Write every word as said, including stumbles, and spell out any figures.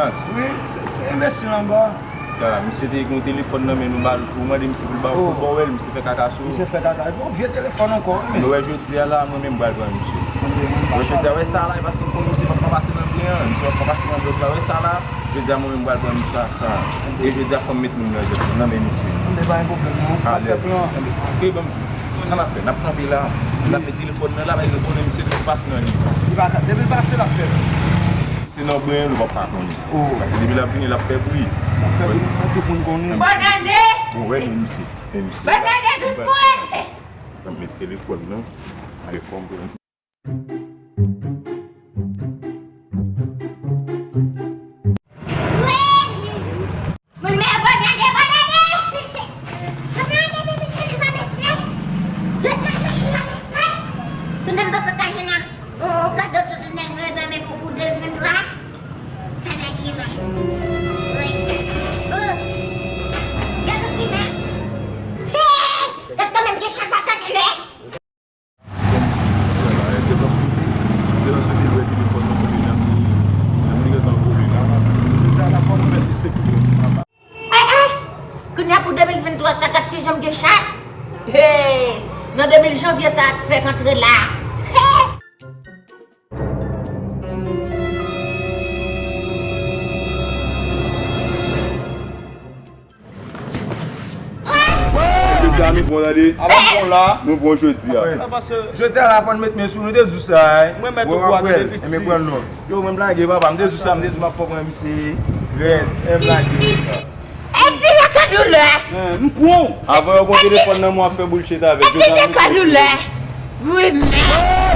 Wi, se, se enbesil anba. Ya, misye te gen yon telefòn nan men nou, ba l, ou mande misye pou l ba, pou l ba w l, misye fè kaka sou. Misye fè kaka. Bon, vye telefòn ankò, wi, men. Nou wè jodi a la, mwen menm m pral pran misye. Mwen jodi a, wè sa la, e paske m konnen misye p ap ka pase nan bren an, misye p ap ka pase nan dwòg la, wè sa la, jodi a mwen menm m pral pran misye ak sa. E jodi a fò m met moun nan jèt, nan men misye. Mwen pa gen pwoblèm, non. N ap fè plan. Alèz. Ke ban m di w, sa n ap fè, n ap kanpe la, n ap met telefòn nan la, paske nou konnen misye depi l pase nan li. Li pa ka, depi l pase, l ap fè. Se nan bren nou p ap ka konnen. Oh. Paske depi l ap vini, l ap fè bri. L ap fè bri, fò tout moun konnen. Bòn ane! Bon, wè, men misye. Men misye. Bòn ane, tout moun! Nan met telefòn nan. Telefòn pou Moun mè, bòn ane, bòn ane! Bòn ane, bòn ane, bòn ane, mesye! Bòn ane, bòn ane, mesye! Tounen m poko ka jwenn yon kado tounen m renmen men pou, pou de mil venntwa. Gade ki men. Wi. Oh! Gade ki men. Hey! Gade kanmenm gen chans a tande lè. Eh, eh. Kounye a pou de mil venntwa sa, gad kijan m gen chans. Hey! Nan de mil janvye sa a k fèk antre la. Hey! Jodi a nou bon tande. Avan bon la. Nou bon jodi a. Jodi a la fò n met men sou nou, te di w sa, eh. Mwen mèt ou kwa nou depi ti. Yo, mwen blage papa, m te di w sa, m te di w m ap fè pran misye. Rèd, e blage. E di yo ka doulè. M pran w. Avan yo gon telefòn nan men w ap fè bullshit avè l. E di yo ka doulè. Wi, men.